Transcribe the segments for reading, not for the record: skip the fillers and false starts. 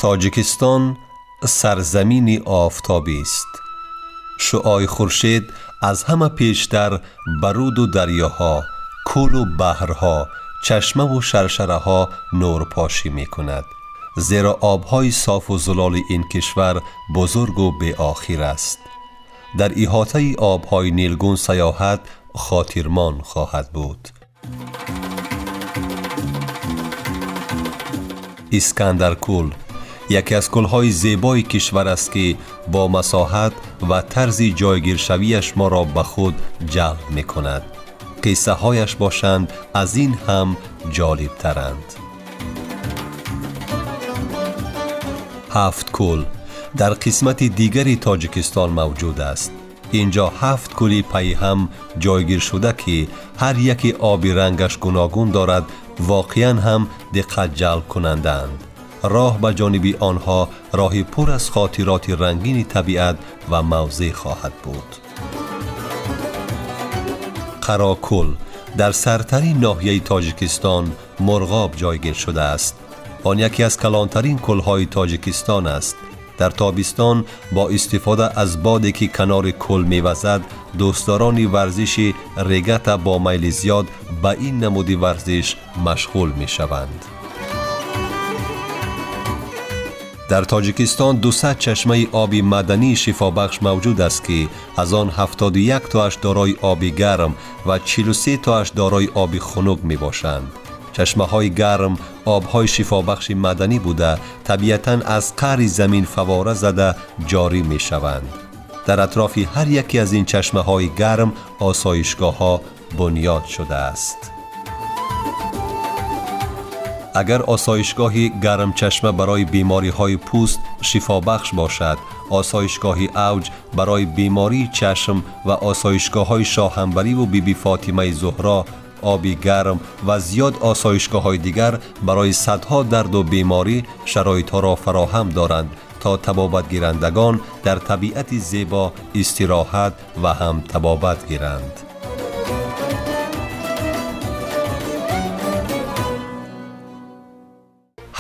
Тоҷикистон сарзамини офтобист. Шуои хуршед аз ҳама пештар ба руду дарёҳо, кӯлу баҳрҳо, чашмаву шаршараҳо нурпошӣ мекунад. Зеро обҳои софу зулоли ин кишвар бузургу беохир аст. Дар иҳотаи обҳои нилгун саёҳат хотирмон хоҳад буд. Искандаркӯл яке аз кӯлҳои зебои кишвар аст, ки бо масоҳат ва тарзи ҷойгиршавиаш моро ба худ ҷалб мекунад. Қиссаҳояш бошанд, аз ин ҳам ҷолибтаранд. Ҳафт кӯл дар қисмати дигари Тоҷикистон мавҷуд аст. Инҷо ҳафт кӯли пайҳам ҷойгир шуда, ки ҳар яке оби рангаш гуногун дорад, воқеан ҳам диққат ҷалб кунандаанд. Роҳ ба ҷониби онҳо роҳи пур аз хотироти рангини табиат ва мавзеъ хоҳад буд. Қарокӯл дар сартарин ноҳияи Тоҷикистон, Мурғоб, ҷойгир шудааст. Он яке аз калонтарин кӯлҳои Тоҷикистон аст. Дар тобистон бо истифода аз боде, ки канори кӯл мевазад, дӯстдорони варзиши регата бо майли зиёд ба ин намуди варзиш машғул мешаванд. Дар Тоҷикистон 200 чашмаи оби маъдании шифобахш мавҷуд аст, ки аз он 71 тоаш дорои оби гарм ва 43 тоаш дорои оби хунук мебошанд. Чашмаҳои гарм обҳои шифобахши маъданӣ буда, табиатан аз қаъри замин фавора зада ҷорӣ мешаванд. Дар атрофи ҳар яке аз ин чашмаҳои гарм осоишгоҳҳо бунёд шудааст. Агар осоишгоҳи Гармчашма барои бемориҳои пӯст шифобахш бошад, осоишгоҳи Авҷ барои бемории чашм ва осоишгоҳҳои Шоҳанбариву Биби Фотимаи Зуҳро, оби гарм ва зиёд осоишгоҳҳои дигар барои садҳо дарду беморӣ шароитҳоро фароҳам доранд, то табобатгирандагон дар табиати зебо истироҳат ва ҳам табобат гиранд.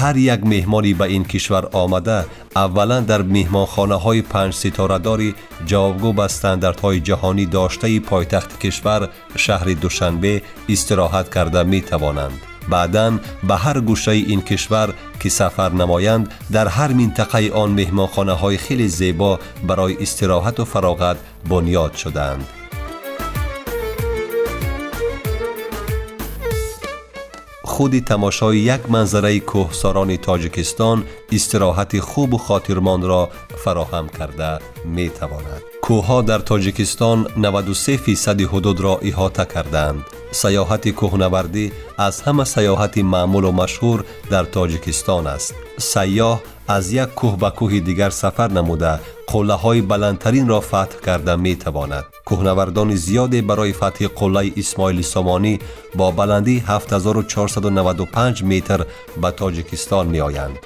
Ҳар як меҳмони ба ин кишвар омада аввалан дар меҳмонхонаҳои панҷситорадори ҷавобгӯ ба стандартҳои ҷаҳонӣ доштаи пойтахти кишвар, шаҳри Душанбе, истироҳат карда метавонанд. Баъдан ба ҳар гӯшаи ин кишвар ки сафар намоянд, дар ҳар минтақаи он меҳмонхонаҳои хеле зебо барои истироҳату фароғат бунёд шудаанд. Худи тамошои як манзараи кӯҳсорони Тоҷикистон истироҳати хубу хотирмонро фароҳам карда метавонад. Кӯҳҳо дар Тоҷикистон 93 фисади ҳудудро иҳота кардаанд. Саёҳати кӯҳнавардӣ аз ҳама саёҳати маъмулу машҳур дар Тоҷикистон аст. Сайёҳ аз як кӯҳ ба кӯҳи дигар сафар намуда, қуллаҳои баландтаринро фатҳ карда метавонад. Кӯҳнавардони зиёде барои фатҳи қуллаи Исмоили Сомонӣ бо баландии 7495 метр ба Тоҷикистон меоянд.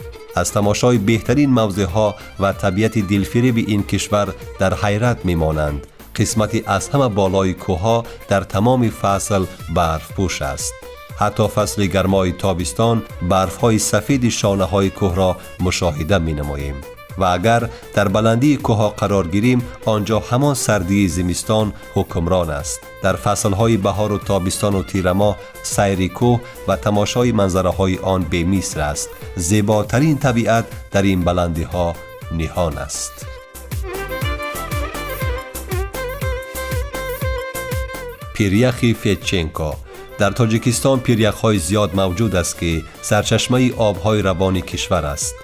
Аз тамошои беҳтарин мавзеъҳо ва табиати дилфиреби ин кишвар дар ҳайрат мемонанд. Қисмати аз ҳама болои кӯҳҳо дар тамоми фасл барфпӯш аст. Ҳатто фасли гармои тобистон барфҳои сафеди шонаҳои кӯҳро мушоҳида менамоем ва агар дар баландии кӯҳҳо қарор гирим, он ҷо ҳамон сардии зимистон ҳукмрон аст. Дар фаслҳои баҳору тобистону тирамоҳ сайри кӯҳ ва тамошои манзараҳои он бемисл аст. Зеботарин табиат дар ин баландиҳо ниҳон аст. Пиряхи Федченко. Дар Тоҷикистон пиряхҳои зиёд мавҷуд аст, ки сарчашмаи обҳои равони кишвар аст.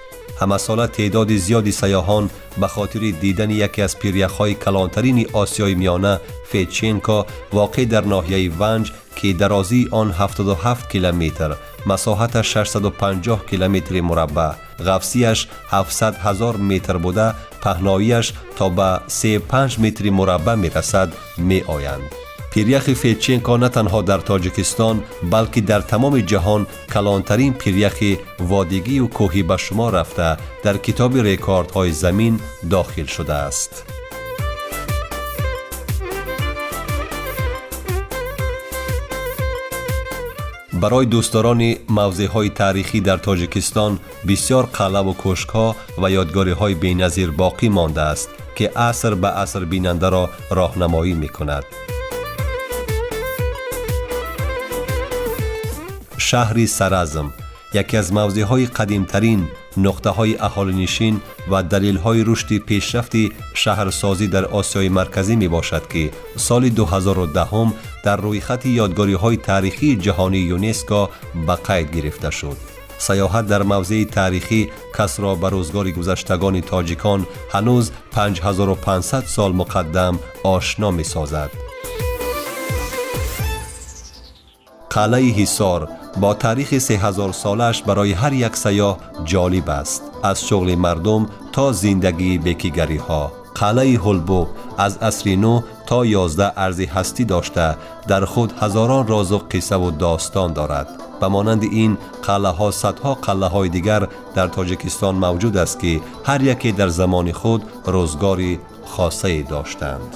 Ҳамасола теъдоди зиёди сайёҳон ба хотири дидани яке аз пиряхҳои калонтарини Осиёи Миёна, Федченко, воқеъ дар ноҳияи Ванҷ, ки дарозии он 77 километр, масоҳаташ 650 километри мураббаъ, ғафсияш 700 ҳазор метр буда, паҳноияш то ба 35 метри мураббаъ мерасад, меоянд. Пиряхи Федченко на танҳо дар Тоҷикистон, балки дар тамоми ҷаҳон калонтарин пиряхи водигию кӯҳӣ ба шумор рафта, дар китоби рекордҳои замин дохил шудааст. Барои дӯстдорони мавзеъҳои таърихӣ дар Тоҷикистон бисёр қалъаву кӯшкҳо ва ёдгориҳои беназир боқӣ мондааст, ки аср ба аср бинандаро роҳнамоӣ мекунад. Шаҳри Саразм яке аз мавзеъҳои қадимтарин, нуқтаҳои аҳолинишин ва далелҳои рушди пешрафти шаҳрсозӣ дар Осиёи Марказӣ мебошад, ки соли 2010 дар рӯйхати ёдгориҳои таърихии ҷаҳонии ЮНЕСКО ба қайд гирифта шуд. Саёҳат дар мавзеи таърихӣ касро ба рӯзгори гузаштагони тоҷикон ҳанӯз 5500 сол муқаддам ошно месозад. Қалъаи Ҳисор бо таърихи 3000-солааш барои ҳар як сайёҳ ҷолиб аст, аз шуғли мардум то зиндагии бекигариҳо. Қалъаи Ҳулбук аз асри 9 то 11 арзи ҳастӣ дошта, дар худ ҳазорон розу қиссаву достон дорад. Ба монанди ин қалъаҳо садҳо қалъаҳои дигар дар Тоҷикистон мавҷуд аст, ки ҳар яке дар замони худ рӯзгори хосае доштанд.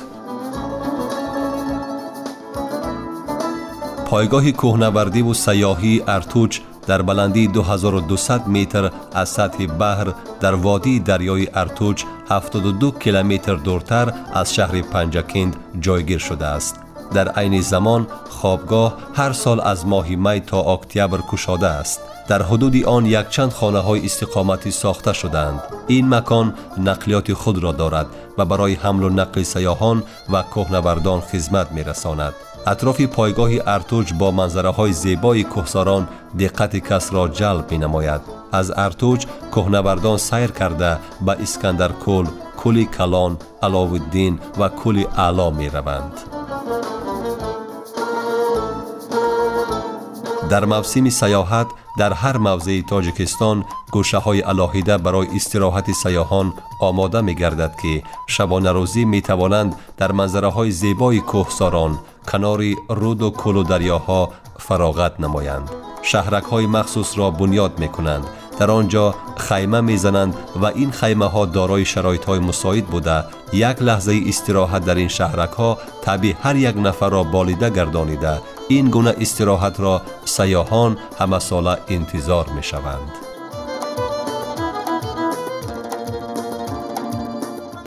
Пойгоҳи кӯҳнавардиву сайёҳии Артуч дар баландии 2200 метр аз сатҳи баҳр дар водии дарёи Артуч 72 километр дуртар аз шаҳри Панҷакент ҷойгир шудааст. Дар айни замон хобгоҳ ҳар сол аз моҳи май то октябр кушода аст. Дар ҳудуди он якчанд хонаҳои истиқоматӣ сохта шудаанд. Ин макон нақлиёти худро дорад ва барои ҳамлу нақли сайёҳон ва кӯҳнавардон хизмат мерасонад. Атрофи пойгоҳи Артуч бо манзараҳои зебои кӯҳсорон диққати касро ҷалб менамояд. Аз Артуч кӯҳнавардон сайр карда ба Искандаркӯл, кӯли Калон, Аловуддин ва кӯли Аъло мераванд. Дар мавсими саёҳат дар ҳар мавзеи Тоҷикистон гӯшаҳои алоҳида барои истироҳати сайёҳон омода мегардад, ки шабонарӯзӣ метавонанд дар манзараҳои зебои кӯҳсорон, канори руду кӯлу дарёҳо фароғат намоянд. Шаҳракҳои махсусро бунёд мекунанд, дар он ҷо хайма мезананд ва ин хаймаҳо дорои шароитҳои мусоид буда, як лаҳзаи истироҳат дар ин шаҳракҳо табъи ҳар як нафарро болида гардонида, ин гуна истироҳатро сайёҳон ҳамасола интизор мешаванд.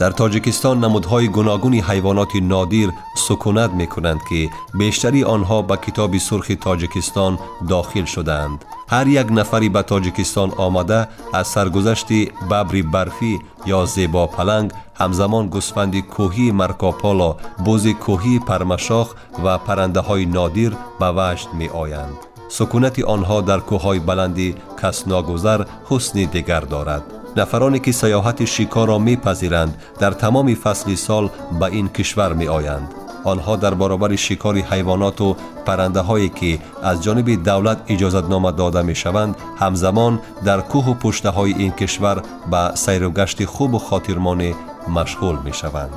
Дар Тоҷикистон намудҳои гуногуни ҳайвоноти нодир сукунат мекунанд, ки бештари онҳо ба Китоби сурхи Тоҷикистон дохил шудаанд. Ҳар як нафари ба Тоҷикистон омада аз саргузашти бабри барфӣ ё зебопаланг, ҳамзамон гӯсфанди кӯҳии Маркополо, бузи кӯҳии пармашох ва паррандаҳои нодир ба ваҷд меоянд. Сукунати онҳо дар кӯҳҳои баланди касногузар ҳусни дигар дорад. Нафароне ки саёҳати шикорро мепазиранд, дар тамоми фасли сол ба ин кишвар меоянд. Онҳо дар баробари шикори ҳайвоноту паррандаҳое, ки аз ҷониби давлат иҷозатнома дода мешаванд, ҳамзамон дар кӯҳу пуштаҳои ин кишвар ба сайру гашти хубу хотирмонӣ машғул мешаванд.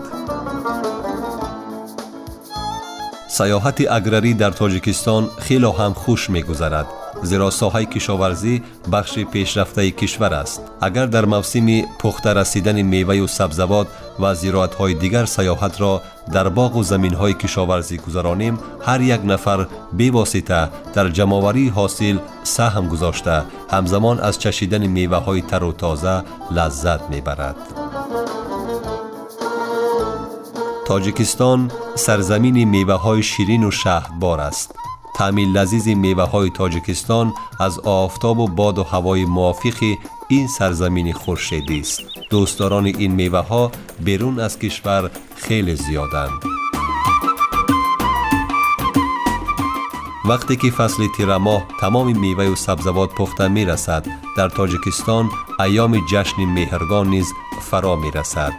Саёҳати аграрӣ дар Тоҷикистон хело ҳам хуш мегузарад, зеро соҳаи кишоварзӣ бахши пешрафтаи кишвар аст. Агар дар мавсими пухта расидани меваю сабзавот ва зироатҳои дигар саёҳатро дар боғу заминҳои кишоварзӣ гузаронем, ҳар як нафар бевосита дар ҷамъоварии ҳосил саҳм гузошта, ҳамзамон аз чашидани меваҳои тару тоза лаззат мебарад. Тоҷикистон сарзамини меваҳои ширину шаҳдбор аст. Таъми лазизи меваҳои Тоҷикистон аз офтобу боду ҳавои мувофиқи ин сарзамини хуршедист. Дӯстдорони ин меваҳо берун аз кишвар хеле зиёданд. Вақте ки фасли тирамоҳ тамоми меваю сабзавот пухта мерасад, дар Тоҷикистон айёми ҷашни Меҳргон низ фаро мерасад.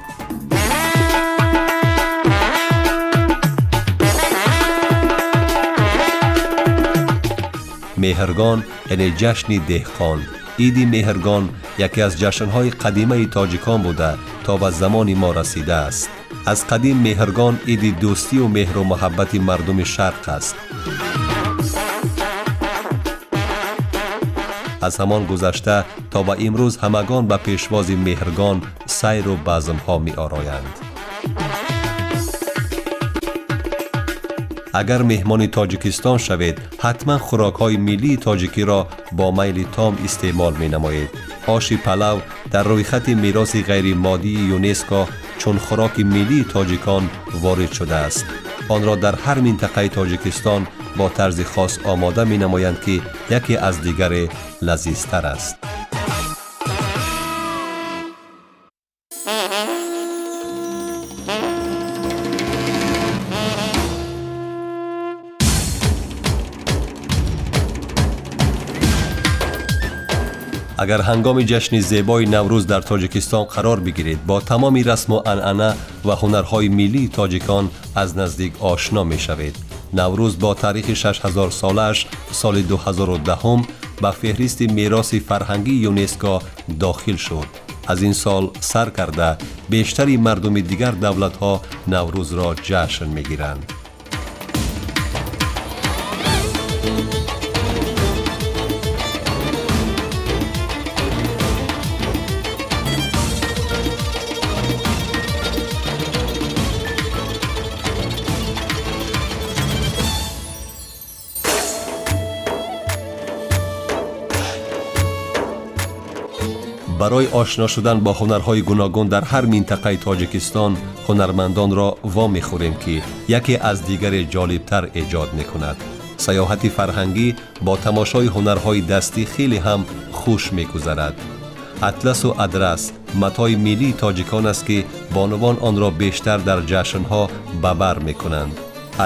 Меҳргон яъне ҷашни деҳқон. Иди Меҳргон яке аз ҷашнҳои қадимаи тоҷикон буда, то ба замони мо расидааст. Аз қадим Меҳргон иди дӯстию меҳру муҳаббати мардуми шарқ аст. Аз ҳамон гузашта то ба имрӯз ҳамагон ба пешвози Меҳргон сайру базмҳо меороянд. Агар меҳмони Тоҷикистон шавед, ҳатман хӯрокҳои миллии тоҷикиро бо майли том истеъмол менамоед. Оши палав дар рӯйхати мероси ғайримоддии ЮНЕСКО чун хӯроки миллии тоҷикон ворид шудааст. Онро дар ҳар минтақаи Тоҷикистон бо тарзи хос омода менамоянд, ки яке аз дигаре лазизтар аст. Агар ҳангоми ҷашни зебои Наврӯз дар Тоҷикистон қарор бигиред, бо тамоми расму анъана ва ҳунарҳои миллии тоҷикон аз наздик ошно мешавед. Наврӯз бо таърихи 6000-солааш соли 2010 ба феҳристи мероси фарҳангии ЮНЕСКО дохил шуд. Аз ин сол сар карда бештари мардуми дигар давлатҳо Наврӯзро ҷашн мегиранд. Барои ошно шудан бо ҳунарҳои гуногун дар ҳар минтақаи Тоҷикистон ҳунармандонро вомехӯрем, ки яке аз дигаре ҷолибтар эҷод мекунад. Саёҳати фарҳангӣ бо тамошои ҳунарҳои дастӣ хеле ҳам хуш мегузарад. Атласу адрас матои миллии тоҷикон аст, ки бонувон онро бештар дар ҷашнҳо ба бар мекунанд.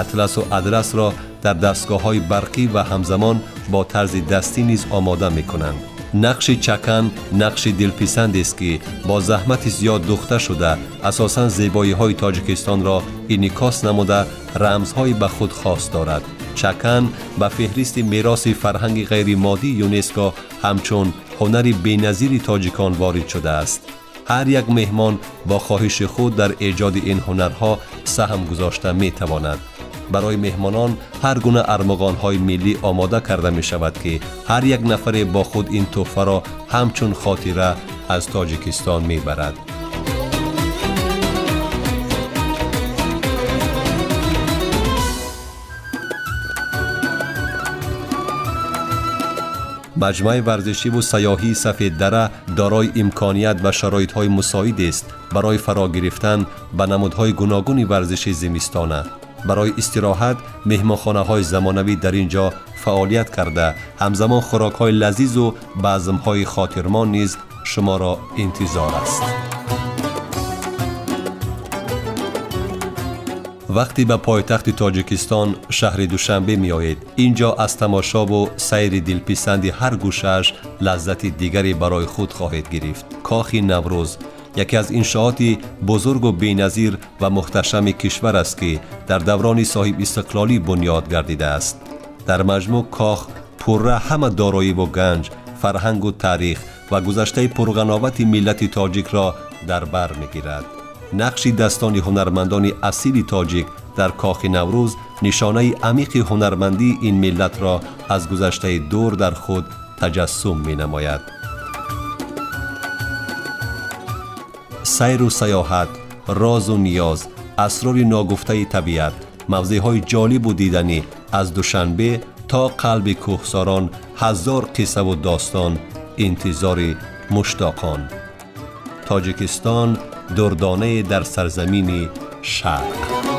Атласу адрасро дар дастгоҳҳои барқӣ ва ҳамзамон бо тарзи дастӣ низ омода мекунанд. Нақши чакан нақши дилписандест, ки бо заҳмати зиёд духта шуда, асосан зебоиҳои Тоҷикистонро инъикос намуда, рамзҳои ба худ хос дорад. Чакан ба феҳристи мероси фарҳанги ғайримоддии ЮНЕСКО ҳамчун ҳунари беназири тоҷикон ворид шудааст. Ҳар як меҳмон бо хоҳиши худ дар эҷоди ин ҳунарҳо саҳм гузошта метавонад. Барои меҳмонон ҳар гуна армуғонҳои миллӣ омода карда мешавад, ки ҳар як нафаре бо худ ин тӯҳфаро ҳамчун хотира аз Тоҷикистон мебарад. Маҷмӯаи варзишиву сайёҳии Сафеддара дорои имконият ва шароитҳои мусоидест барои фаро гирифтан ба намудҳои гуногуни варзиши зимистона. Барои истироҳат меҳмонхонаҳои замонавӣ дар ин ҷо фаъолият карда, ҳамзамон хӯрокҳои лазизу базмҳои хотирмон низ шуморо интизор аст. Вақте ба пойтахти Тоҷикистон, шаҳри Душанбе меоед, ин ҷо аз тамошову сайри дилписанди ҳар гӯшааш лаззати дигаре барои худ хоҳед гирифт. Кохи Наврӯз яке аз иншооти бузургу беназир ва муҳташами кишвар аст, ки дар даврони соҳибистиқлолӣ бунёд гардидааст. Дар маҷмӯъ кох пурра ҳама дороиву ганҷ, фарҳангу таърих ва гузаштаи пурғановати миллати тоҷикро дар бар мегирад. Нақши дастони ҳунармандони асили тоҷик дар Кохи Наврӯз нишонаи амиқи ҳунармандии ин миллатро аз гузаштаи дур дар худ таҷассум менамояд. Сайру саёҳат, розу ниёз, асрори ногуфтаи табиат, мавзеъҳои ҷолибу диданӣ аз Душанбе то қалби кӯҳсорон ҳазор қиссаву достон интизори муштоқон. Тоҷикистон дурдонае дар сарзамини Шарқ.